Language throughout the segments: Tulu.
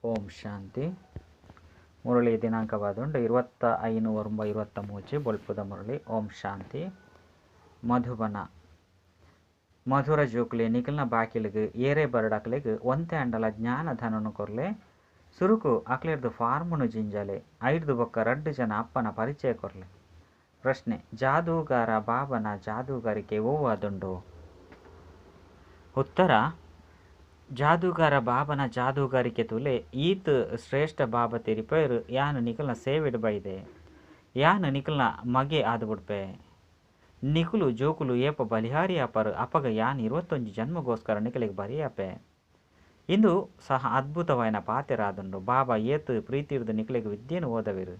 ಓಂ ಶಾಂತಿ. ಮುರಳಿ ದಿನಾಂಕವಾದುಂಡು 25/9/23 ಬೊಲ್ಪುದ ಮುರಳಿ. ಓಂ ಶಾಂತಿ. ಮಧುಬನ ಮಧುರ ಜೋಕುಲೆ ನಿಕಲ್ನ ಬಾಕಿಲಿಗೆ ಏರೇ ಬರಡಕ್ಲೆಗ್ ಒಂತೆ ಅಂಡಲ ಜ್ಞಾನ ಧನನು ಕೊರ್ಲೆ. ಸುರುಕು ಅಕ್ಲೆರ್ದು ಫಾರ್ಮುನು ಜಿಂಜಲೆ. ಐರ್ದು ಬೊಕ್ಕ ರಡ್ಡು ಜನ ಅಪ್ಪನ ಪರಿಚಯ ಕೊರ್ಲೆ. ಪ್ರಶ್ನೆ: ಜಾದೂಗಾರ ಬಾಬನ ಜಾದೂಗಾರಿಕೆ ಒವ್ವಾದುಂಡು? ಉತ್ತರ: ಜಾದೂಗಾರ ಬಾಬನ ಜಾದೂಗಾರಿಕೆ ತೂಲೆ. ಈತ್ ಶ್ರೇಷ್ಠ ಬಾಬಾ ತೆರಿಪೈರ್ ಯಾನ್ ನಿಕಲ್ನ ಸೇವೆಡ್ ಬೈದೆ, ಯಾನ್ ನಿಕಲ್ನ ಮಗೆ ಆದ್ ಬುಡ್ಪೆ. ನಿಕುಲು ಜೋಕುಲು ಏಪ ಬಲಿಹಾರಿ ಆಪರ್ ಅಪಗ ಯಾನ್ 21 ಜನ್ಮಗೋಸ್ಕರ ನಿಕಲೆಗ್ ಬರಿಯಾಪೆ. ಇಂದು ಸಹ ಅದ್ಭುತವಾಯಿನ ಪಾತೆರಾದುಂಡು. ಬಾಬಾ ಏತ್ ಪ್ರೀತಿರ್ದು ನಿಕಲೆಗ್ ವಿದ್ಯೆನು ಓದವೆರು.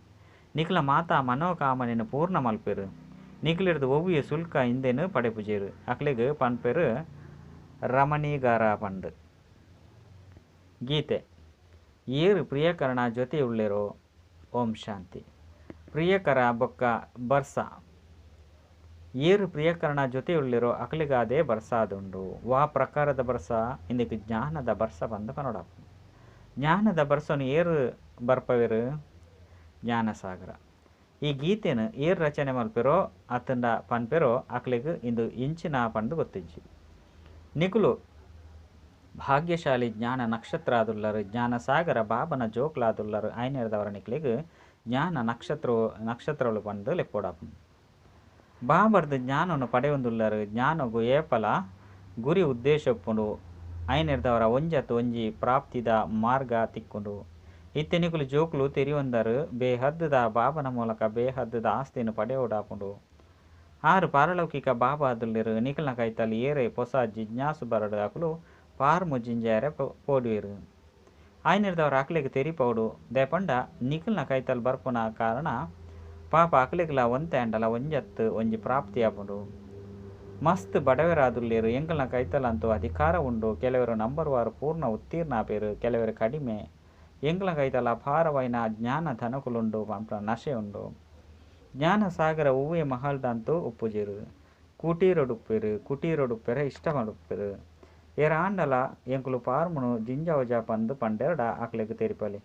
ನಿಕಲ ಮಾತಾ ಮನೋಕಾಮನೆನು ಪೂರ್ಣ ಮಲ್ಪೆರು. ನಿಕಲೆರ್ದು ಒವ್ವೆ ಶುಲ್ಕ ಇಂದೆನು ಪಡೆಪುಜೆರು. ಅಕ್ಲೆಗ್ ಪನ್ಪೆರು ರಮಣೀಗಾರ ಪಂದ್. ಗೀತೆ: ಏರು ಪ್ರಿಯಕರನ ಜೊತೆ ಉಲ್ಲೆರೋ. ಓಂ ಶಾಂತಿ. ಪ್ರಿಯಕರ ಬೊಕ್ಕ ಬರ್ಸ. ಏರು ಪ್ರಿಯಕರನ ಜೊತೆ ಉಲ್ಲೆರೋ ಅಕ್ಲೆಗಾದೆ ಬರ್ಸಾದುಂಡು. ವಾ ಪ್ರಕಾರದ ಬರ್ಸ? ಇಂದಕ್ಕೆ ಜ್ಞಾನದ ಬರ್ಸ ಪಂದ್ ಪನೊಡಾಪುಂಡು. ಜ್ಞಾನದ ಬರ್ಸನು ಏರು ಬರ್ಪವೆರು? ಜ್ಞಾನಸಾಗರ. ಈ ಗೀತೆನು ಏರ್ ರಚನೆ ಮಲ್ಪೆರೋ ಅತ್ತಂಡ ಪನ್ಪೆರೋ ಅಕ್ಲೆಗ್ ಇಂದು ಇಂಚಿನ ಪಂದ್ ಗೊತ್ತಿಜ್ಜಿ. ನಿಕುಲು ಭಾಗ್ಯಶಾಲಿ ಜ್ಞಾನ ನಕ್ಷತ್ರ ಆದುಲ್ಲರು. ಜ್ಞಾನಸಾಗರ ಬಾಬನ ಜೋಕ್ಲಾದುಲ್ಲರು. ಐನೆರ್ದವರ ನಿಕ್ಲೆಗ್ ಜ್ಞಾನ ನಕ್ಷತ್ರಗಳು ಪಂದ್ ಲೆಪ್ಪೊಡಾಪುಂಡು. ಬಾಬರ್ದು ಜ್ಞಾನನು ಪಡೆಯೊಂದುಲ್ಲರು. ಜ್ಞಾನಗು ಏಪಲ ಗುರಿ ಉದ್ದೇಶ ಉಪ್ಪುಂಡು. ಐನೆರ್ದವರ ಒಂಜತ್ ಒಂಜಿ ಪ್ರಾಪ್ತಿದ ಮಾರ್ಗ ತಿಕ್ಕುಂಡು. ಇತ್ತೆ ನಿಕುಲು ಜೋಕುಲು ತೆರಿಯೊಂದರು ಬೇಹದ್ದುದ ಬಾಬನ ಮೂಲಕ ಬೇಹದ್ದುದ ಆಸ್ತಿನ ಪಡೆಯೊಡಾಪುಂಡು. ಆರು ಪಾರಲೌಕಿಕ ಬಾಬಾ ಆದುಲ್ಲೆರು. ನಿಕಲ್ನ ಕೈತಲ್ ಏರೆ ಪೊಸ ಜಿಜ್ಞಾಸು ಬರಡು ಅಕುಲು ಫಾರ್ಮು ಜಿಂಜಾಯರೆ ಪೋಡುವೆರು. ಐನೆರ್ದವರ ಅಕ್ಲೆಗ್ ತೆರಿಪೋಡು. ದಾಯೆಪಂಡ ನಿಕಲ್ನ ಕೈತಲ್ ಬರ್ಪುನ ಕಾರಣ ಪಾಪ ಅಕ್ಲೆಗ್ಲ ಒಂತೆ ಅಂಡಲ ಒಂಜತ್ ಒಂಜಿ ಪ್ರಾಪ್ತಿ ಆಪುಂಡು. ಮಸ್ತ್ ಬಡವರಾದುಲ್ಲೆರು. ಎಂಕಲ್ನ ಕೈತಲ್ ಅಂತೂ ಅಧಿಕಾರ ಉಂಡು. ಕೆಲವರು ನಂಬರ್ ವಾರು ಪೂರ್ಣ ಉತ್ತೀರ್ಣ ಆಪೆರು, ಕೆಲವರು ಕಡಿಮೆ. ಎಂಕಲ್ನ ಕೈತಲ್ ಅಪಾರವಾಯಿನ ಜ್ಞಾನ ಧನಕುಲುಂಡು ಪನ್ಪುನ ನಶೆ ಉಂಡು. ಜ್ಞಾನಸಾಗರ ಒವ್ವೆ ಮಹಲ್ದಂತೂ ಉಪ್ಪುಜೆರು. ಕುಟೀರೊಡುಪ್ಪೆರು. ಕುಟೀರೊಡುಪ್ಪೆರೆ ಇಷ್ಟ ಮಲ್ಪೆರು. ಏರಾಂಡಲ ಎಂಕುಲು ಫಾರ್ಮುನು ಜಿಂಜಾವುಜ ಪಂದ್ ಪಂಡೆರ್ಡ ಅಕ್ಲೆಗ್ ತೆರಿಪಲೆ.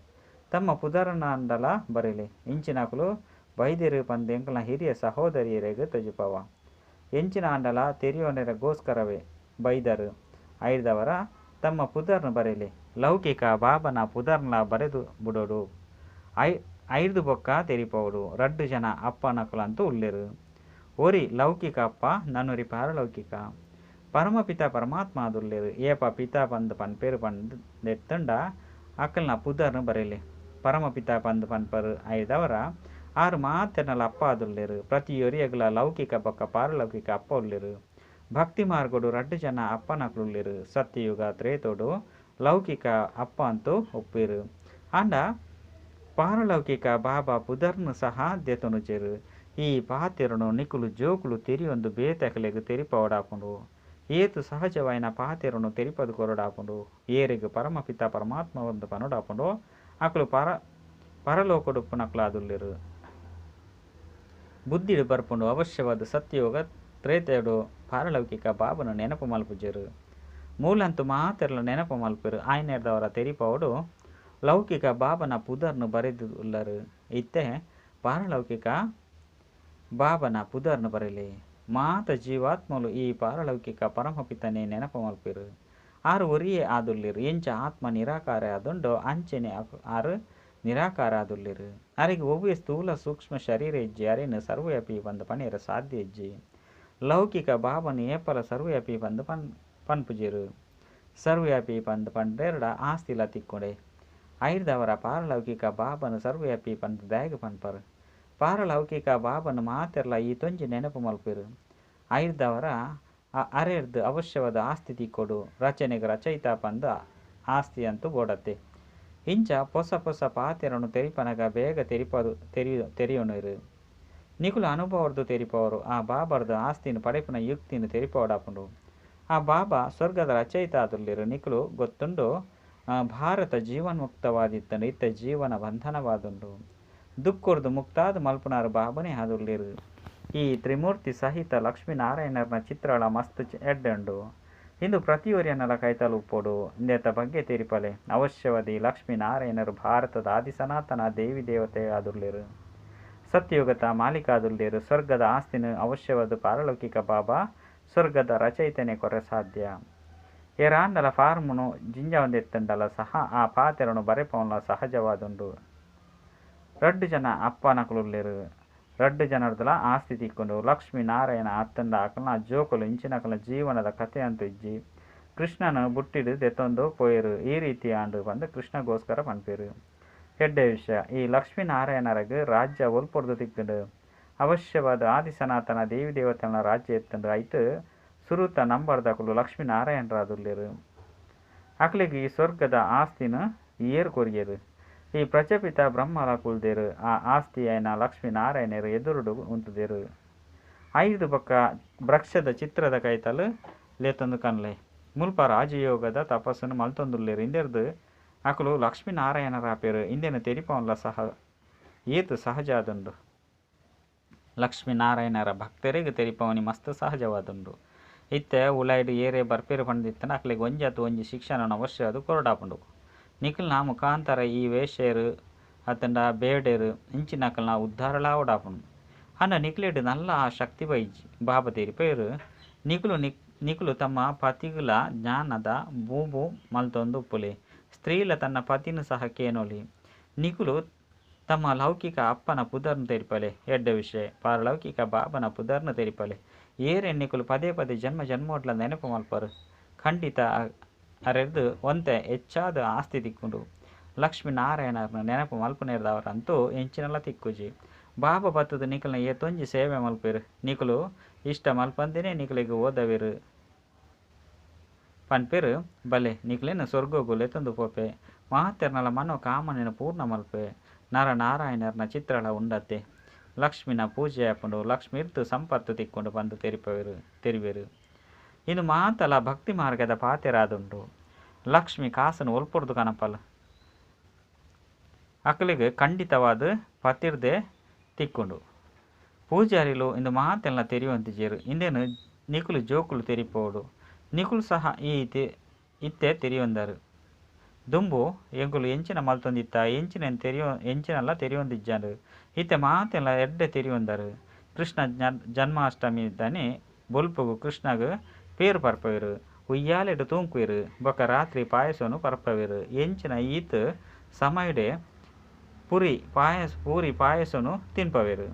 ತಮ್ಮ ಪುದರ್ನಾಂಡಲ ಬರೆಲೆ. ಇಂಚಿನಕುಲು ಬೈದೆರು ಪಂದ್ ಎಂಕಲ್ನ ಹಿರಿಯ ಸಹೋದರಿಯರೆಗ್ ತೊಜಿಪವ. ಎಂಚಿನ ಆಂಡಲ ತೆರಿಯೊನೆರೆಗೋಸ್ಕರವೇ ಬೈದರು. ಐರ್ದವರ ತಮ್ಮ ಪುದರ್ನ್ ಬರೆಲೆ. ಲೌಕಿಕ ಬಾಬನ ಪುದರ್ನ್ಲ ಬರೆದು ಬುಡೊಡು. ಐರ್ದು ಬೊಕ್ಕ ತೆರಿಪವೊಡು. ರಡ್ಡು ಜನ ಅಪ್ಪನಕುಲಂತೂ ಉಲ್ಲೆರು. ಒರಿ ಲೌಕಿಕ ಅಪ್ಪ ನನೊರಿ ಪಾರಲೌಕಿಕ. ಪರಮಪಿತ ಪರಮಾತ್ಮ ಆದುಲ್ಲೆರು. ಏಪ ಪಿತ ಪಂದ್ ಪನ್ಪೆರು ಪಂದ್ ದೆತ್ತುಂಡ ಅಕಲ್ನ ಪುದರ್ನ್ ಬರೆಲೆ. ಪರಮಪಿತ ಪಂದ್ ಪನ್ಪರು. ಐರ್ದವರ ಆರು ಮಾತೆರ್ನಲ ಅಪ್ಪ ಆದುಲ್ಲೆರು. ಪ್ರತಿಯೊರಿಯಗ್ಲ ಲೌಕಿಕ ಬೊಕ್ಕ ಪಾರಲೌಕಿಕ ಅಪ್ಪ ಉಲ್ಲೆರು. ಭಕ್ತಿ ಮಾರ್ಗಡು ರಡ್ಡು ಜನ ಅಪ್ಪನಕುಲುಲ್ಲೆರು. ಸತ್ಯಯುಗ ತ್ರೇತೋಡು ಲೌಕಿಕ ಅಪ್ಪ ಅಂತೂ ಉಪ್ಪೆರು. ಆಂಡ ಪಾರಲೌಕಿಕ ಬಾಬಾ ಪುದರ್ನ್ ಸಹ ದೆತೊನುಜೆರು. ಈ ಪಾತೆರನು ನಿಕುಲು ಜೋಕುಲು ತೆರಿಯೊಂದು ಬೇತೆ ಅಕಲೆಗ್ ತೆರಿಪವೊಡಾಪುಂಡು. ಏತು ಸಹಜವಾಯಿನ ಪಾತೆರನು ತೆರಿಪದು ಕೊರೊಡಾಪುಂಡು. ಏರೆಗ್ ಪರಮಪಿತ ಪರಮಾತ್ಮ ಪಂದ್ ಪನೊಡಾಪುಂಡು ಅಕುಲು ಪರಲೋಕಡುಪ್ಪುನಕುಲಾದುಲ್ಲೆರು. ಬುದ್ಧಿಡ್ ಬರ್ಪುಂಡು. ಅವಶ್ಯವಾದ ಸತ್ಯಯುಗ ತ್ರೇತೆಡು ಪಾರಲೌಕಿಕ ಬಾಬನ ನೆನಪು ಮಲ್ಪುಜೆರು. ಮೂಲಂತು ಮಾತೆರ್ಲ ನೆನಪು ಮಲ್ಪೆರು. ಆಯ್ನೆರ್ದವರ ತೆರಿಪವೊಡು. ಲೌಕಿಕ ಬಾಬನ ಪುದರ್ನ್ ಬರೆದು ಉಲ್ಲರು. ಇತ್ತೆ ಪಾರಲೌಕಿಕ ಬಾಬನ ಪುದರ್ನ್ ಬರೆಲೆ. ಮಾತ ಜೀವಾತ್ಮಲು ಈ ಪಾರಲೌಕಿಕ ಪರಮಪಿತನೇ ನೆನಪು ಮಲ್ಪೆರು. ಆರು ಒರಿಯೇ ಆದುಲ್ಲೆರು. ಎಂಚ ಆತ್ಮ ನಿರಾಕಾರ ಆದುಂಡೋ ಅಂಚೆನೆ ಆರು ನಿರಾಕಾರ ಆದುಲ್ಲೆರು. ಅರೆಗ್ ಒವ್ವೆ ಸ್ಥೂಲ ಸೂಕ್ಷ್ಮ ಶರೀರ ಇಜ್ಜಿ. ಅರೆನ್ ಸರ್ವವ್ಯಾಪಿ ಪಂದ್ ಪಣಿಯರ ಸಾಧ್ಯ ಇಜ್ಜಿ. ಲೌಕಿಕ ಬಾಬನ ಏಪಲ ಸರ್ವವ್ಯಾಪಿ ಪಂದ್ ಪನ್ಪುಜೆರು. ಸರ್ವವ್ಯಾಪಿ ಪಂದ್ ಪಂಡೆರ್ಡ ಆಸ್ತಿಲ ತಿಕ್ಕೊಂಡೆ. ಐರ್ದವರ ಪಾರಲೌಕಿಕ ಬಾಬನ ಸರ್ವವ್ಯಾಪಿ ಪಂದ್ ದಾಯೆಗ್ ಪನ್ಪರು. ಪಾರಲೌಕಿಕ ಬಾಬನ ಮಾತೆರ್ಲ ಈತೊಂಜಿ ನೆನಪು ಮಲ್ಪೆರು. ಐರ್ದವರ ಅರೆರ್ದು ಅವಶ್ಯವಾದ ಆಸ್ತಿ ತಿಕ್ಕೊಡು. ರಚನೆಗೆ ರಚಯಿತ ಪಂದ್ ಆಸ್ತಿ ಅಂತೂ ಬೋಡತ್ತೆ. ಇಂಚ ಪೊಸ ಪೊಸ ಪಾತೆರನು ತೆರಿಪನಗ ಬೇಗ ತೆರಿಯೊನೆರು. ನಿಕುಲು ಅನುಭವರ್ದು ತೆರಿಪವರು. ಆ ಬಾಬರ್ದು ಆಸ್ತಿನ ಪಡೆಪುನ ಯುಕ್ತಿನ ತೆರಿಪವಡಾಪುಂಡು. ಆ ಬಾಬಾ ಸ್ವರ್ಗದ ರಚಯಿತ ಆದುಲ್ಲೆರು. ನಿಕುಲು ಗೊತ್ತುಂಡು ಭಾರತ ಜೀವನ್ಮುಕ್ತವಾದಿತ್ತಂಡು. ಇತ್ತೆ ಜೀವನ ಬಂಧನವಾದುಂಡು. ದುಃಖರ್ದು ಮುಕ್ತಾದ ಮಲ್ಪುನಾರು ಬಾಬನೇ ಆದುಲ್ಲೆರು. ಈ ತ್ರಿಮೂರ್ತಿ ಸಹಿತ ಲಕ್ಷ್ಮೀನಾರಾಯಣರ್ನ ಚಿತ್ರಳ ಮಸ್ತ್ ಎಡ್ಡೆ ಉಂಡು. ಇಂದು ಪ್ರತಿಯೊರಿಯನಲ ಕೈತಲ್ ಉಪ್ಪೊಡು. ಇಂದೆತ ಬಗ್ಗೆ ತೆರಿಪಲೆ. ಅವಶ್ಯವಾದ್ ಈ ಲಕ್ಷ್ಮೀ ನಾರಾಯಣರು ಭಾರತದ ಆದಿ ಸನಾತನ ದೇವಿ ದೇವತೆ ಆದುಲ್ಲೆರ್. ಸತ್ಯಯುಗದ ಮಾಲೀಕಾದುಲ್ಲೆರ್. ಸ್ವರ್ಗದ ಆಸ್ತಿನ ಅವಶ್ಯವಾದ ಪಾರಲೌಕಿಕ ಬಾಬಾ ಸ್ವರ್ಗದ ರಚಯಿತನೇ ಕೊರೆ ಸಾಧ್ಯ. ಏರಾಂಡಲ ಫಾರ್ಮುನು ಜಿಂಜಾವಂದೆತ್ತುಂಡಲ ಸಹ ಆ ಪಾತೆರನು ಬರೆಪವನ್ಲ ಸಹಜವಾದುಂಡು. ರಡ್ಡ್ ಜನ ಅಪ್ಪನಕುಲುಲ್ಲೆರ್. ರಡ್ಡ್ ಜನರ್ದಲ ಆಸ್ತಿ ತಿಕ್ಕುಂಡು. ಲಕ್ಷ್ಮೀ ನಾರಾಯಣ ಅತ್ತಂಡ ಅಕಲ್ನ ಜೋಕುಲು ಇಂಚಿನಕಲ್ನ ಜೀವನದ ಕತೆ ಅಂತೂ ಇಜ್ಜಿ. ಕೃಷ್ಣನ ಬುಟ್ಟಿಡ್ ದೆತ್ತೊಂದು ಪೋಯೆರ್. ಈ ರೀತಿ ಆಂಡ್ ಪಂದ್ ಕೃಷ್ಣಗೋಸ್ಕರ ಪನ್ಪೆರ್. ಎಡ್ಡೆ ವಿಷಯ. ಈ ಲಕ್ಷ್ಮೀ ನಾರಾಯಣರಗ್ ರಾಜ್ಯ ಒಲ್ಪೊರ್ದು ತಿಕ್ಕುಂಡು. ಅವಶ್ಯವಾದ ಆದಿ ಸನಾತನ ದೇವಿ ದೇವತೆನ ರಾಜ್ಯ ಇತ್ತುಂಡು. ಐಟ್ ಸುರುತ ನಂಬರ್ದಕುಲು ಲಕ್ಷ್ಮೀ ನಾರಾಯಣರಾದುಲ್ಲೆರ್. ಅಕ್ಲೆಗ್ ಈ ಸ್ವರ್ಗದ ಆಸ್ತಿನ ಏರ್ ಕೊರಿಯೆರ್. ಈ ಪ್ರಜಾಪಿತ ಬ್ರಹ್ಮಲ ಕುಲ್ದೆರ್. ಆ ಆಸ್ತಿ ಆಯಿನ ಲಕ್ಷ್ಮೀ ನಾರಾಯಣೆರ್ ಎದುರುಡು ಉಂತುದೆರ್. ಐರ್ದ್ ಬೊಕ್ಕ ವೃಕ್ಷದ ಚಿತ್ರದ ಕೈತಲ್ ಲೆತೊಂದು ಕನ್ಲೆ. ಮುಲ್ಪ ರಾಜಯೋಗದ ತಪಸ್ಸುನು ಮಲ್ತೊಂದುಲ್ಲೆರ್. ಇಂದೆರ್ದ್ ಅಕುಲು ಲಕ್ಷ್ಮೀ ನಾರಾಯಣರಾಪೆರ್. ಇಂದೆನ್ ತೆರಿಪಾವುನ್ಲ ಸಹ ಏತ್ ಸಹಜ ಆದುಂಡು. ಲಕ್ಷ್ಮೀ ನಾರಾಯಣರ ಭಕ್ತೆರೆಗ್ ತೆರಿಪಾವುನಿ ಮಸ್ತ್ ಸಹಜವಾದುಂಡು. ಇತ್ತೆ ಉಲಾಯಿಡ್ ಏರೇ ಬರ್ಪೆರ್ ಪಂದಿತ್ತುಂಡ ಅಕ್ಲೆಗ್ ಒಂಜತ್ತ್ ಒಂಜಿ ಶಿಕ್ಷಣನ್ ಅವಶ್ಯವಾದ್ ಕೊರೊಡಾಪುಂಡು. ನಿಕಲ್ನ ಮುಖಾಂತರ ಈ ವೇಶ್ಯೆರ್ ಅತ್ತುಂಡ ಬೇಡೆರ್ ಇಂಚಿನಕಲ್ನ ಉದ್ಧಾರಲ ಆವೊಡಾಪುಂಡು. ಆಂಡ ನಿಕ್ಲೆಡ್ ನಲ್ಲ ಆ ಶಕ್ತಿ ಬೈಜಿ. ಬಾಬಾ ತೆರಿಪಾಯೆರ್ ನಿಕುಲು ನಿಕುಲು ತಮ್ಮ ಪತಿಗ್ಲ ಜ್ಞಾನದ ಬೂಬು ಮಲ್ತೊಂದು ಉಪ್ಪುಲೆ. ಸ್ತ್ರೀಲ ತನ್ನ ಪತಿನ ಸಹ ಕೇನೊಲಿ. ನಿಕುಲು ತಮ್ಮ ಲೌಕಿಕ ಅಪ್ಪನ ಪುದರ್ನ್ ತೆರಿಪಾಲೆ. ಎಡ್ಡೆ ವಿಷಯ. ಪಾರಲೌಕಿಕ ಬಾಬನ ಪುದರ್ನ್ ತೆರಿಪಾಲೆ. ಏರೆನ್ ನಿಕುಲು ಪದೇ ಪದೇ ಜನ್ಮ ಜನ್ಮೋಡ್ಲ ನೆನಪು ಮಲ್ಪರು. ಖಂಡಿತ ಅರೆರ್ದ್ ಒಂತೆ ಹೆಚ್ಚಾದ ಆಸ್ತಿ ತಿಕ್ಕುಂಡು. ಲಕ್ಷ್ಮೀ ನಾರಾಯಣರ್ನ ನೆನಪು ಮಲ್ಪುನೇರ್ದವರಂತೂ ಎಂಚಿನಲ ತಿಕ್ಕುಜಿ. ಬಾಬಾ ಬತ್ತುದು ನಿಕಲ್ನ ಏತೊಂಜಿ ಸೇವೆ ಮಲ್ಪೆರ್. ನಿಕುಲು ಇಷ್ಟ ಮಲ್ಪಂದಿನೇ ನಿಕಲೆಗ್ ಓದವೆರ್. ಪನ್ಪೆರ್ ಬಲೆ ನಿಕ್ಲೆನ್ ಸ್ವರ್ಗಗ್ ಲೆತೊಂದು ಪೋಪೆ. ಮಾತೆರ್ನಲ ಮನೋಕಾಮನೆನ್ ಪೂರ್ಣ ಮಲ್ಪೆ. ನರನಾರಾಯಣರ್ನ ಚಿತ್ರಲ ಉಂಡತ್ತೆ. ಲಕ್ಷ್ಮಿನ ಪೂಜೆ ಆಪುಂಡು. ಲಕ್ಷ್ಮಿರ್ದ್ ಸಂಪತ್ತು ತಿಕ್ಕುಂಡು ಪಂದ್ ತೆರಿಪವೆರ್ ತೆರಿವೆರ್. ಇಂದು ಮಾತಲ ಭಕ್ತಿ ಮಾರ್ಗದ ಪಾತೆರಾದುಂಡು. ಲಕ್ಷ್ಮಿ ಕಾಸುನು ಒಲ್ಪೊರ್ದು ಕನಪಲ್. ಅಕ್ಲೆಗ್ ಖಂಡಿತವಾದ್ ಪತಿರ್ದೆ ತಿಕ್ಕುಂಡು. ಪೂಜಾರಿಲು ಇಂದು ಮಾತೆಲ್ಲ ತೆರಿಯೊಂತಿಜೆರ್. ಇಂದೆನ್ ನಿಕುಲು ಜೋಕುಲು ತೆರಿಪೊಡು. ನಿಕುಲು ಸಹ ಈ ಇತ್ತೆ ತೆರಿಯೊಂದರು. ದುಂಬು ಎಂಕುಲು ಎಂಚಿನ ಮಲ್ತೊಂದಿತ್ತ ಎಂಚಿನ ಎಂಚಿನಲ ತೆರಿಯೊಂದಿಜ್ಜಾಂಡ್. ಇತ್ತೆ ಮಾತೆಲ್ಲ ಎಡ್ಡೆ ತೆರಿಯೊಂದರು. ಕೃಷ್ಣ ಜನ್ಮಾಷ್ಟಮಿ ದಾನಿ ಬೊಲ್ಪುಗು ಕೃಷ್ಣಗ್ ಪೇರ್ ಪರ್ಪವೆರ್. ಉಯ್ಯಾಲೆಡ್ ತೂಂಕುವೆರ್. ಬೊಕ್ಕ ರಾತ್ರಿ ಪಾಯಸನ್ ಪರ್ಪವೆರ್. ಎಂಚಿನ ಈತ್ ಸಮಯಡೆ ಪುರಿ ಪಾಯಸ ಪೂರಿ ಪಾಯಸನ್ ತಿನ್ಪವೆರ್.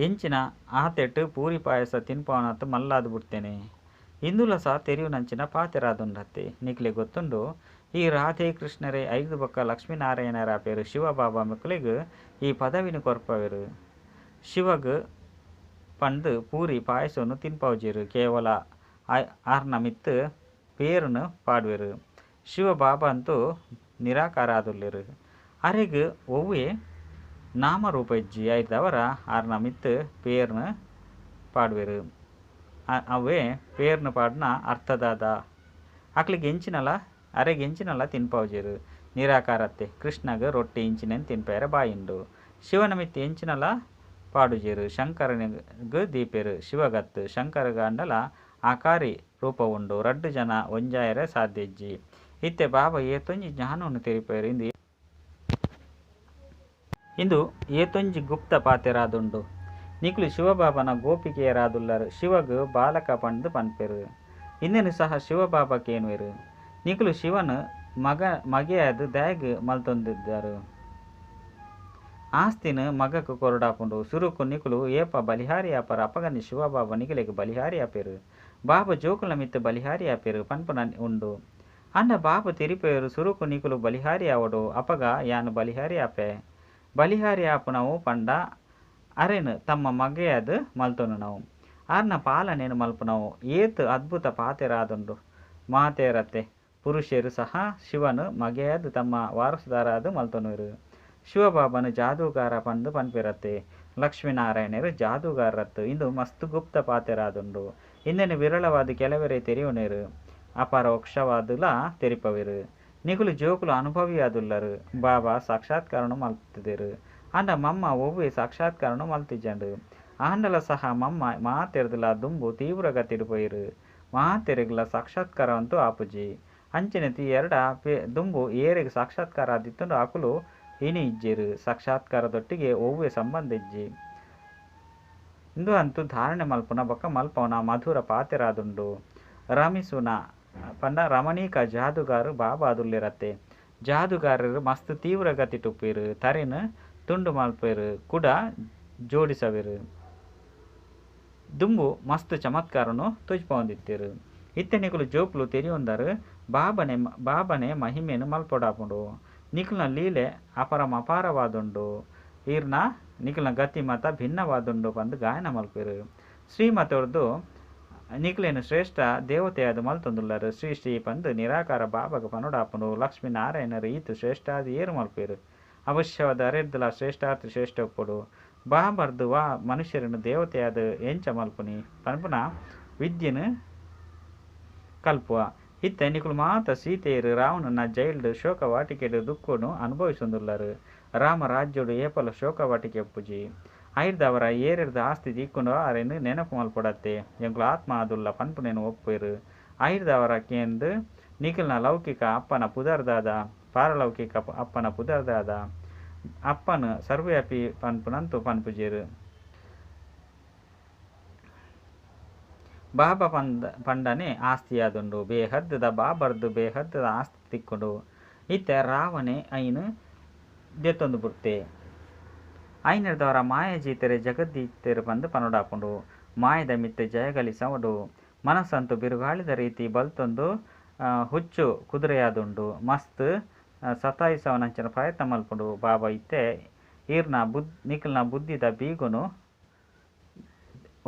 ಎಂಚಿನ ಆತೆಟ್ ಪೂರಿ ಪಾಯಸ ತಿನ್ಪವನತ್ ಮಲ್ಲಾದ್ ಬುಡ್ತೇನೆ. ಇಂದುಲ ಸಹ ತೆರಿಯುನಂಚಿನ ಪಾತೆರಾದುಂಡತ್ತೆ. ನಿಕ್ಲೆಗ್ ಗೊತ್ತುಂಡು ಈ ರಾಧೆ ಕೃಷ್ಣರೇ ಐರ್ದ್ ಬೊಕ್ಕ ಲಕ್ಷ್ಮೀ ನಾರಾಯಣರಾಪೆರ್. ಶಿವ ಬಾಬಾ ಮೊಕ್ಲೆಗ್ ಈ ಪದವಿನ್ ಕೊರ್ಪವೆರ್. ಶಿವಗ್ ಪಂದ್ ಪೂರಿ ಪಾಯಸನ್ ತಿನ್ಪಾವುಜೆರ್. ಕೇವಲ ಆರ್ನ ಮಿತ್ತ್ ಪೇರ್ನ್ ಪಾಡುವೆರ್. ಶಿವ ಬಾಬಾ ಅಂತೂ ನಿರಾಕಾರ ಆದುಲ್ಲೆರ್. ಅರೆಗ್ ಒವ್ವೇ ನಾಮರೂಪ ಇಜ್ಜಿ. ಐರ್ದಾವರ ಆರ್ನ ಮಿತ್ತ್ ಪೇರ್ನ್ ಪಾಡುವೆರ್. ಅವೇ ಪೇರ್ನ್ ಪಾಡುನ ಅರ್ಥ ದಾದ. ಅಕ್ಲೆಗ್ ಎಂಚಿನಲ ಅರೆಗ್ ಎಂಚಿನಲ ತಿನ್ಪಾವುಜೆರ್. ನಿರಾಕಾರತ್ತೆ ಕೃಷ್ಣಗ್ ರೊಟ್ಟಿ ಇಂಚಿನೆನ್ ತಿನ್ಪೆರೆ ಬಾಯುಂಡು. ಶಿವನ ಮಿತ್ತ್ ಎಂಚಿನಲ ಪಾಡುಜೆರ್. ಶಂಕರನಿಗ್ ದೀಪೆರ್. ಶಿವಗತ್ ಶಂಕರಗಾಂಡಲ ಆಕಾರಿ ರೂಪ ಉಂಡು. ರಡ್ಡ್ ಜನ ಒಂಜಾಯೆರೆ ಸಾಧ್ಯ ಇಜ್ಜಿ. ಇತ್ತೆ ಬಾಬಾ ಏತೊಂಜಿ ಜ್ಞಾನವನ್ನು ತೆರಿಪಾಯೆರ್. ಇಂದು ಏತೊಂಜಿ ಗುಪ್ತ ಪಾತೆರಾದುಂಡು. ನಿಕುಲು ಶಿವಬಾಬನ ಗೋಪಿಕೆಯರಾದುಲ್ಲರ್. ಶಿವಗ್ ಬಾಲಕ ಪಂದ್ ಪನ್ಪೆರ್. ಇಂದೆನ್ ಸಹ ಶಿವಬಾಬಾ ಕೇನುವೆರ್. ನಿಕುಲು ಶಿವನ್ ಮಗೆಯಾದ್ ದಾಯೆಗ್ ಮಲ್ತೊಂದಿಜ್ಜಾರ್. ಆಸ್ತಿನ್ ಮಗಕ್ ಕೊರೊಡಾಪುಂಡು. ಸುರುಕು ನಿಕುಲು ಏಪ ಬಲಿಹಾರಿ ಆಪರ ಅಪಗನೆ ಶಿವಬಾಬಾ ನಿಕಲೆಗ್ ಬಲಿಹಾರಿ ಆಪೆರ್. ಬಾಬಾ ಜೋಕುಲ್ನ ಮಿತ್ತ್ ಬಲಿಹಾರಿ ಆಪೆರ್ ಪನ್ಪುನ ಉಂಡು. ಆಂಡ ಬಾಬಾ ತೆರಿಪಾವೆರ್ ಸುರುಕು ನಿಕುಲು ಬಲಿಹಾರಿ ಆವೊಡು ಅಪಗ ಯಾನ್ ಬಲಿಹಾರಿ ಆಪೆ. ಬಲಿಹಾರಿ ಆಪುನವು ಪಂಡ ಅರೆನ್ ತಮ್ಮ ಮಗೆಯಾದ್ ಮಲ್ತೊನುನವು. ಆರ್ನ ಪಾಲನೆನ್ ಮಲ್ಪುನವು. ಏತ್ ಅದ್ಭುತ ಪಾತೆರ ಆದುಂಡು. ಮಾತೆರತ್ತೆ ಪುರುಷೆರ್ ಸಹ ಶಿವನ್ ಮಗೆಯಾದ್ ತಮ್ಮ ವಾರಸುದಾರಾದ್ ಮಲ್ತೊನುವೆರ್. ಶಿವಬಾಬಾನ ಜಾದೂಗಾರ ಪಂದ್ ಪನ್ಪೆರತ್ತೆ. ಲಕ್ಷ್ಮೀನಾರಾಯಣೆರ್ ಜಾದೂಗಾರರತ್ತ್. ಇಂದು ಮಸ್ತ್ ಗುಪ್ತ ಪಾತೆರ ಆದುಂಡು. ಇಂದೆನ್ ವಿರಳವಾದ್ ಕೆಲವರೇ ತೆರಿಯೊನುವೆರ್. ಅಪರೋಕ್ಷವಾದುಲ ತೆರಿಪವೆರ್. ನಿಕುಲು ಜೋಕುಲು ಅನುಭವಿಯಾದುಲ್ಲರ್. ಬಾಬಾ ಸಾಕ್ಷಾತ್ಕಾರನ್ ಮಲ್ತ್ದೆರ್. ಆಂಡ ಮಮ್ಮ ಒವ್ವೇ ಸಾಕ್ಷಾತ್ಕಾರನ್ ಮಲ್ತಿಜಾಂಡ್. ಆಂಡಲ ಸಹ ಮಮ್ಮ ಮಾತೆರ್ದಲ ದುಂಬು ತೀವ್ರಗತಿಡ್ ಪೋಯೆರ್. ಮಾತೆರೆಗ್ಲ ಸಾಕ್ಷಾತ್ಕಾರ ಅಂತೂ ಆಪುಜಿ. ಅಂಚನೆ ತೀಯರ್ಡ ದುಂಬು ಏರೆಗ್ ಸಾಕ್ಷಾತ್ಕಾರ ಆದಿತ್ತುಂಡು ಅಕುಲು ಇನಿ ಇಜ್ಜೆರ್. ಸಾಕ್ಷಾತ್ಕಾರದೊಟ್ಟಿಗೆ ಒವ್ವೆ ಸಂಬಂಧ ಇಜ್ಜಿ. ಇಂದು ಅಂತೂ ಧಾರಣೆ ಮಲ್ಪುನ ಬೊಕ್ಕ ಮಲ್ಪವನ ಮಧುರ ಪಾತೆರಾದುಂಡು. ರಮಿಸುನ ಪಂಡ ರಮಣೀಕ ಜಾದುಗಾರು ಬಾಬಾದುಲ್ಲೆರತ್ತೆ. ಜಾದುಗಾರರು ಮಸ್ತ್ ತೀವ್ರ ಗತಿಟುಪ್ಪೆರ್, ತರೆನ್ ತುಂಡು ಮಲ್ಪೆರ್, ಕುಡ ಜೋಡಿಸವೆರ್. ದುಂಬು ಮಸ್ತ್ ಚಮತ್ಕಾರನು ತೋಜಿಪವೊಂದಿತ್ತೆರ್. ಇತ್ತೆ ನಿಕುಲು ಜೋಕುಲು ತೆರಿಯೊಂದರು ಬಾಬನೆ ಬಾಬನೆ ಮಹಿಮೆನ್ ಮಲ್ಪೊಡಾಪುಂಡು. ನಿಕುಲ್ನ ಲೀಲೆ ಅಪರಮಪಾರವಾದುಂಡು. ಈರ್ನ ನಿಕುಲ್ನ ಗತಿ ಮತ ಭಿನ್ನವಾದುಂಡು ಪಂದ್ ಗಾಯನ ಮಲ್ಪೆರ್. ಶ್ರೀಮತೊರ್ದು ನಿಕ್ಲೆನ್ ಶ್ರೇಷ್ಠ ದೇವತೆಯಾದ್ ಮಲ್ತೊಂದುಲ್ಲರ್. ಶ್ರೀ ಶ್ರೀ ಪಂದ್ ನಿರಾಕಾರ ಬಾಬಾಗ ಪನೊಡಾಪುಂಡು. ಲಕ್ಷ್ಮೀ ನಾರಾಯಣರು ಈತ್ ಶ್ರೇಷ್ಠ ಆದ್ ಏರ್ ಮಲ್ಪೆರ್. ಅವಶ್ಯವಾದ ಅರೆರ್ದಲ ಶ್ರೇಷ್ಠಾತಿ ಶ್ರೇಷ್ಠ ಉಪ್ಪೊಡು. ಬಾಬರ್ದು ವಾ ಮನುಷ್ಯರನ್ನು ದೇವತೆಯಾದ ಎಂಚ ಮಲ್ಪುನಿ ಪನ್ಪುನ ವಿದ್ಯೆನ್ ಕಲ್ಪುವ. ಇತ್ತೆ ನಿಕುಲು ಮಾತ ಸೀತೆಯರು ರಾವಣನ ಜೈಲ್ಡ್ ಶೋಕವಾಟಿಕೆಡ್ ದುಃಖನು ಅನುಭವಿಸೊಂದುಲ್ಲರ್. ರಾಮ ರಾಜ್ಯೋಡು ಏಪಲ ಶೋಕವಾಟಿಕೆ ಉಪ್ಪುಜಿ. ಐರ್ದವರ ಏರೆರ್ದ ಆಸ್ತಿ ತಿಕ್ಕುಂಡೋ ಅರೆನ್ ನೆನಪು ಮಲ್ಪೊಡತ್ತೆ. ಎಂಕುಲು ಆತ್ಮ ಆದುಲ್ಲ ಪನ್ಪುನೇನು ಒಪ್ಪೇರು. ಐರ್ದವರ ಕೇಂದ್ ನಿಕಲ್ನ ಲೌಕಿಕ ಅಪ್ಪನ ಪುದರ್ದಾದ, ಪಾರಲೌಕಿಕ ಅಪ್ಪನ ಪುದರ್ದಾದ. ಅಪ್ಪನ ಸರ್ವವ್ಯಾಪಿ ಪನ್ಪುನಂತೂ ಪನ್ಪುಜೆರ್. ಬಾಬಾ ಪಂಡನೆ ಆಸ್ತಿಯಾದುಂಡು. ಬೇಹದ್ದದ ಬಾಬರ್ದು ಬೇಹದ್ದದ ಆಸ್ತಿ ತಿಕ್ಕುಂಡು. ಇತ್ತೆ ರಾವಣೆ ಐನ್ ದೆತ್ತೊಂದು ಬುಡ್ತೆ. ಐನೆರ್ದವರ ಮಾಯಜೀತರೆ ಜಗದ್ದೀತರು ಪಂದ್ ಪನೊಡಾಪುಂಡು. ಮಾಯದ ಮಿತ್ತ್ ಜಯಗಳಿಸವಡು. ಮನಸ್ಸಂತೂ ಬಿರುಗಾಳಿದ ರೀತಿ ಬಲ್ತೊಂದು ಹುಚ್ಚು ಕುದುರೆಯಾದುಂಡು. ಮಸ್ತ್ ಸತಾಯಿಸವನಂಚಿನ ಪ್ರಯತ್ನ ಮಲ್ಪುಂಡು. ಬಾಬಾ ಇತ್ತೆ ಈರ್ನ ನಿಕಲ್ನ ಬುದ್ಧಿದ ಬೀಗುನು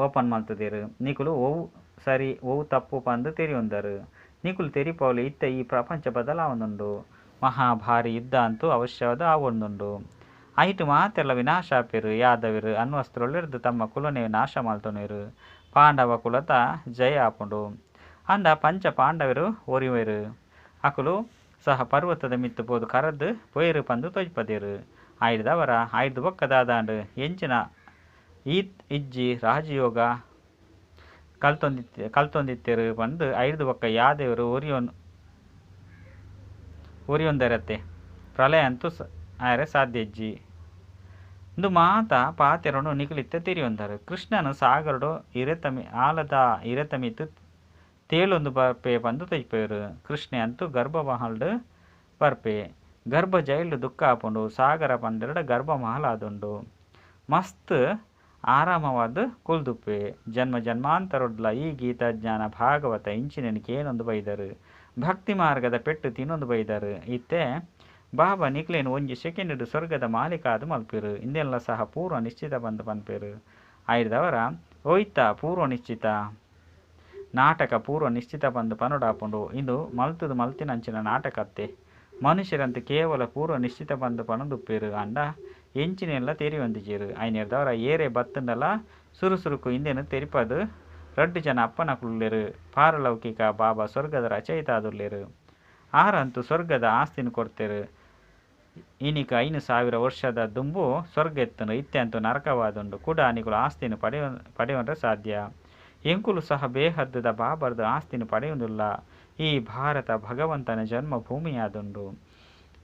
ಓಪನ್ ಮಲ್ತದೇರು. ನಿಕುಲು ಒವು ಸರಿ ಒವು ತಪ್ಪು ಪಂದ್ ತೆರಿಯೊಂದರು. ನಿಕುಲು ತೆರಿಪೌಲು ಇತ್ತೆ ಈ ಪ್ರಪಂಚ ಬದಲಾವೊಂದುಂಡು. ಮಹಾಭಾರಿ ಯುದ್ಧ ಅಂತೂ ಅವಶ್ಯವಾದ ಆವೊಂದುಂಡು. ಐಟ್ ಮಾತೆರ್ಲ ವಿನಾಶ ಆಪೆರ್. ಯಾದವೆರ್ ಅಣ್ವಸ್ತ್ರೊಲೆರ್ದ್ ತಮ್ಮ ಕುಲನೇ ನಾಶ ಮಲ್ತೊನುವೆರ್. ಪಾಂಡವ ಕುಲತ ಜಯ ಆಪುಂಡು. ಅಂಡ ಪಂಚ ಪಾಂಡವರು ಒರಿವೆರ್. ಅಕುಲು ಸಹ ಪರ್ವತದ ಮಿತ್ತ್ ಪೋದು ಕರದ್ ಪೋಯೆರ್ ಪಂದ್ ತೋಜಿಪದೇರು. ಐರ್ದವರ ಐರ್ದ್ ಬೊಕ್ಕ ದಾದಾಂಡ್ ಎಂಚಿನ ಈತ್ ಇಜ್ಜಿ ರಾಜಯೋಗ ಕಲ್ತೊಂದಿತ್ತೆರ್ ಪಂದ್ ಐರ್ದ್ ಬೊಕ್ಕ ಯಾದವರು ಒರಿಯೊಂದರತ್ತೆ. ಪ್ರಳಯ ಅಂತೂ ಆಯೆರೆ ಸಾಧ್ಯ ಇಜ್ಜಿ. ಇಂದು ಮಾತ ಪಾತೆರನು ನಿಕುಲಿತ್ತೆ ತೆರಿಯೊಂದರು. ಕೃಷ್ಣನು ಸಾಗರಡು ಇರೆತಮಿ ಆಲದ ಇರೆತಮಿತ್ ತೇಲೊಂದು ಬರ್ಪೆ ಪಂದ್ ತೋಜಿಪೇರು. ಕೃಷ್ಣೆ ಅಂತೂ ಗರ್ಭಮಹಲ್ಡ್ ಬರ್ಪೆ. ಗರ್ಭ ಜೈಲ್ಡ್ ದುಃಖ ಆಪುಂಡು. ಸಾಗರ ಪಂಡೆರಡ ಗರ್ಭಮಹಲ್ ಆದುಂಡು. ಮಸ್ತ್ ಆರಾಮವಾದ್ ಕುಲ್ದುಪ್ಪೆ. ಜನ್ಮ ಜನ್ಮಾಂತರೊಡ್ಲ ಈ ಗೀತಾ ಜ್ಞಾನ ಭಾಗವತ ಇಂಚಿನೆನ್ ಕೇನೊಂದು ಬೈದರು. ಭಕ್ತಿ ಮಾರ್ಗದ ಪೆಟ್ಟು ತಿನ್ನೊಂದು ಬೈದರು. ಇತ್ತೆ ಬಾಬಾ ನಿಕ್ಲೇನ್ ಒಂಜಿ ಸೆಕೆಂಡ್ ಸ್ವರ್ಗದ ಮಾಲೀಕ ಆದ್ ಮಲ್ಪೆರು. ಇಂದೆಲ್ಲ ಸಹ ಪೂರ್ವ ನಿಶ್ಚಿತ ಪಂದ್ ಪನ್ಪೆರು. ಐರ್ದವರ ಒಯ್ತ ಪೂರ್ವ ನಿಶ್ಚಿತ ನಾಟಕ ಪೂರ್ವ ನಿಶ್ಚಿತ ಪಂದ್ ಪನೊಡಾಪುಂಡು. ಇಂದು ಮಲ್ತದು ಮಲ್ತಿನಂಚಿನ ನಾಟಕತ್ತೆ. ಮನುಷ್ಯರಂತ ಕೇವಲ ಪೂರ್ವ ನಿಶ್ಚಿತ ಪಂದ್ ಪನೊಂದುಪ್ಪೆರು. ಅಂಡ ಎಂಚಿನೆಲ್ಲ ತೆರಿಯೊಂದಿಜೆರು. ಐನೆರ್ದವರ ಏರೇ ಬತ್ತುಂಡಲ ಸುರು ಸುರುಕು ಇಂದೆನ್ ತೆರಿಪದು ರಡ್ಡು ಜನ ಅಪ್ಪನಕುಲುಲ್ಲೆರು. ಪಾರಲೌಕಿಕ ಬಾಬಾ ಸ್ವರ್ಗದ ರಚಯಿತ ಆದುಲ್ಲೆರು. ಆರಂತೂ ಸ್ವರ್ಗದ ಆಸ್ತಿನ ಕೊಡ್ತೇರು. ಇನಿಕ್ 5000 ವರ್ಷದ ದುಂಬು ಸ್ವರ್ಗ ಎತ್ತುಂಡು. ಇತ್ತೆ ಅಂತೂ ನರಕವಾದುಂಡು. ಕೂಡ ನಿಕುಲು ಆಸ್ತಿನ ಪಡೆಯೊಂಡ್ರೆ ಸಾಧ್ಯ. ಎಂಕುಲು ಸಹ ಬೇಹದ್ದದ ಬಾಬರ್ದ ಆಸ್ತಿನ ಪಡೆಯೊಂದುಲ್ಲ. ಈ ಭಾರತ ಭಗವಂತನ ಜನ್ಮಭೂಮಿಯಾದುಂಡು.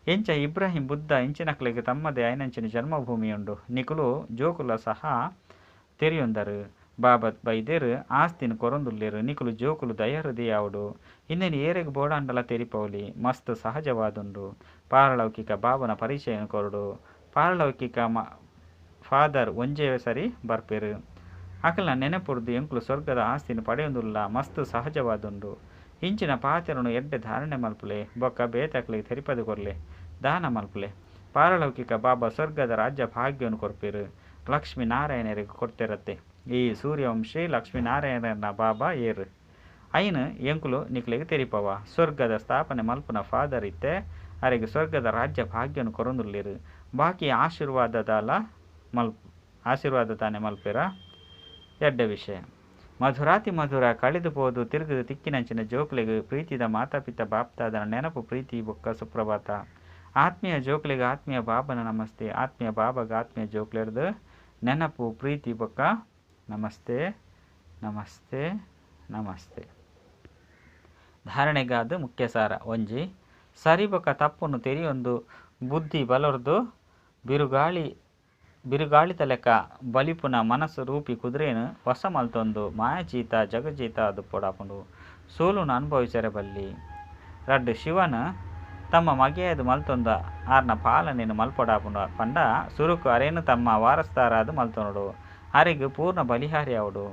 ಎಂಚ ಇಬ್ರಾಹಿಂ ಬುದ್ಧ ಇಂಚಿನಕ್ಲೆಗ್ ತಮ್ಮದೇ ಐನಂಚಿನ ಜನ್ಮಭೂಮಿಯುಂಡು. ನಿಕುಲು ಜೋಕುಲ ಸಹ ತೆರಿಯೊಂದರು. ಬಾಬಾ ಬೈದೇರು ಆಸ್ತಿನ ಕೊರೊಂದುಲ್ಲೆರು. ನಿಕುಲು ಜೋಕುಲು ದಯಾಹೃದಯಾವುಡು. ಇಂದೆನ್ ಏರೆಗ್ ಬೋಡಾಂಡಲ ತೆರಿಪೌಲಿ. ಮಸ್ತ್ ಸಹಜವಾದುಂಡು. ಪಾರಲೌಕಿಕ ಬಾಬನ ಪರಿಚಯನ ಕೊರಡು. ಪಾರಲೌಕಿಕ ಫಾದರ್ ಒಂಜೇ ಸರಿ ಬರ್ಪೆರು. ಅಕಲ್ನ ನೆನಪುರ್ದು ಎಂಕುಲು ಸ್ವರ್ಗದ ಆಸ್ತಿನ ಪಡೆಯೊಂದುಲ್ಲ. ಮಸ್ತ್ ಸಹಜವಾದುಂಡು. ಇಂಚಿನ ಪಾತೆರನು ಎಡ್ಡೆ ಧಾರಣೆ ಮಲ್ಪುಲೆ. ಬೊಕ್ಕ ಬೇತಕ್ಲೆಗ್ ತೆರಿಪದು ಕೊರ್ಲೆ. ದಾನ ಮಲ್ಪುಲೆ. ಪಾರಲೌಕಿಕ ಬಾಬಾ ಸ್ವರ್ಗದ ರಾಜ್ಯ ಭಾಗ್ಯವನ್ನು ಕೊರ್ಪೆರು. ಲಕ್ಷ್ಮೀ ನಾರಾಯಣರಿಗೆ ಕೊಡ್ತೆರತ್ತೆ. ಈ ಸೂರ್ಯವಂಶಿ ಲಕ್ಷ್ಮೀನಾರಾಯಣನ ಬಾಬಾ ಏರು ಐನ್ ಎಂಕುಲು ನಿಕ್ಲೆಗ್ ತೆರಿಪವ. ಸ್ವರ್ಗದ ಸ್ಥಾಪನೆ ಮಲ್ಪುನ ಫಾದರ್ ಇತ್ತೆ ಅರೆಗ್ ಸ್ವರ್ಗದ ರಾಜ್ಯ ಭಾಗ್ಯವನ್ನು ಕೊರೊಂದುಲ್ಲೆರು. ಬಾಕಿ ಆಶೀರ್ವಾದದಾಲ ಆಶೀರ್ವಾದ ತಾನೆ ಮಲ್ಪೆರ. ಎಡ್ಡೆ ವಿಷಯ. ಮಧುರಾತಿ ಮಧುರ ಕಳೆದು ಪೋದು ತಿರುಗುದು ತಿಕ್ಕಿನಂಚಿನ ಜೋಕ್ಲೆಗ್ ಪ್ರೀತಿದ ಮಾತಾಪಿತ ಬಾಪ್ತಾದನ ನೆನಪು ಪ್ರೀತಿ ಬೊಕ್ಕ ಸುಪ್ರಭಾತ. ಆತ್ಮೀಯ ಜೋಕ್ಲೆಗ್ ಆತ್ಮೀಯ ಬಾಬನ ನಮಸ್ತೆ. ಆತ್ಮೀಯ ಬಾಬಾಗ ಆತ್ಮೀಯ ಜೋಕ್ಲೆರ್ದು ನೆನಪು ಪ್ರೀತಿ ಬೊಕ್ಕ ನಮಸ್ತೆ ನಮಸ್ತೆ ನಮಸ್ತೆ. ಧಾರಣೆಗಾದ್ ಮುಖ್ಯ ಸಾರ ಒಂಜಿ. ಸರಿ ಬೊಕ ತಪ್ಪುನು ತೆರಿಯೊಂದು ಬುದ್ಧಿ ಬಲೊರ್ದು ಬಿರುಗಾಳಿ ಬಿರುಗಾಳಿದಲೆಕ ಬಲಿಪುನ ಮನಸ್ ರೂಪಿ ಕುದುರೆನ್ ವಶ ಮಲ್ತೊಂದು ಮಾಯಾಜೀತ ಜಗಜೀತ ಆದುಪ್ಪೊಡಾಪುಂಡು. ಸೋಲುನು ಅನುಭವಿಸರೆ ಬಲ್ಲಿ. ರಡ್ಡ್ ಶಿವನ್ ತಮ್ಮ ಮಗೆಯಾದ್ ಮಲ್ತೊಂದು ಆರ್ನ ಪಾಲನೆನ್ ಮಲ್ಪೊಡಾಪುಂಡು ಪಂಡ ಸುರುಕು ಅರೇನು ತಮ್ಮ ವಾರಸ್ದಾರಾದ್ ಮಲ್ತೊನೊಡು. ಅರೆಗ್ ಪೂರ್ಣ ಬಲಿಹಾರಿ ಆವೊಡು.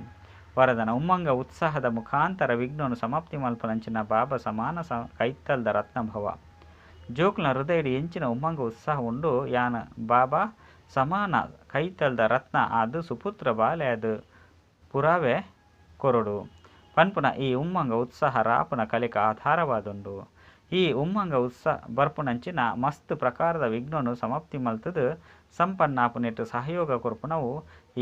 ವರದಾನ ಉಮ್ಮಂಗ ಉತ್ಸಾಹದ ಮುಖಾಂತರ ವಿಘ್ನನು ಸಮಾಪ್ತಿ ಮಲ್ಪುನಂಚಿನ ಬಾಬಾ ಸಮಾನ ಸ ಕೈತಲ್ದ ರತ್ನಭವ. ಜೋಕುಲ್ನ ಹೃದಯಡ್ ಎಂಚಿನ ಉಮ್ಮಂಗ ಉತ್ಸಾಹ ಉಂಡು ಯಾನ್ ಬಾಬಾ ಸಮಾನ ಕೈತಲ್ದ ರತ್ನ ಆದ್ ಸುಪುತ್ರ ಬಾಲೆಯಾದ್ ಪುರಾವೆ ಕೊರೊಡು ಪನ್ಪುನ ಈ ಉಮ್ಮಂಗ ಉತ್ಸಾಹ ರಾಪುನ ಕಲೆಕ್ ಆಧಾರವಾದುಂಡು. ಈ ಉಮ್ಮಂಗ ಉತ್ಸಾಹ ಬರ್ಪುನಂಚಿನ ಮಸ್ತ್ ಪ್ರಕಾರದ ವಿಘ್ನನು ಸಮಾಪ್ತಿ ಮಲ್ತುದು ಸಂಪನ್ನಾಪುನೆಟ್ ಸಹಯೋಗ ಕೊರ್ಪುನವು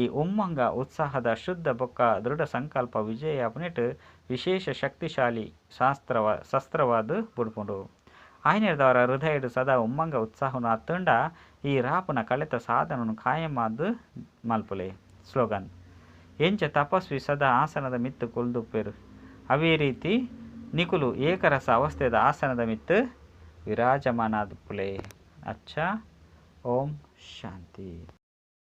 ಈ ಉಮ್ಮಂಗ ಉತ್ಸಾಹದ ಶುದ್ಧ ಬೊಕ್ಕ ದೃಢ ಸಂಕಲ್ಪ ವಿಜಯ ಆಪುನೆಟ್ ವಿಶೇಷ ಶಕ್ತಿಶಾಲಿ ಶಾಸ್ತ್ರವ ಶಸ್ತ್ರವಾದ್ ಬುಡ್ಪುಂಡು. ಆಯ್ನೆರ್ದಾವರ ಹೃದಯಡ್ ಸದಾ ಉಮ್ಮಂಗ ಉತ್ಸಾಹನು ಅತ್ತುಂಡ ಈ ರಾಪುನ ಕಲೆತ ಸಾಧನನು ಕಾಯಮಾದ್ ಮಲ್ಪುಲೆ. ಸ್ಲೋಗನ್ ಎಂಚ ತಪಸ್ವಿ ಸದಾ ಆಸನದ ಮಿತ್ತ್ ಕುಲ್ದುಪ್ಪೆರ್ ಅವೇ ರೀತಿ ನಿಕುಲು ಏಕರಸ ಅವಸ್ಥೆದ ಆಸನದ ಮಿತ್ತ್ ವಿರಾಜಮಾನಾದುಪ್ಪುಲೆ. ಅಚ್ಚ ಓಂ ಶಾಂತಿ.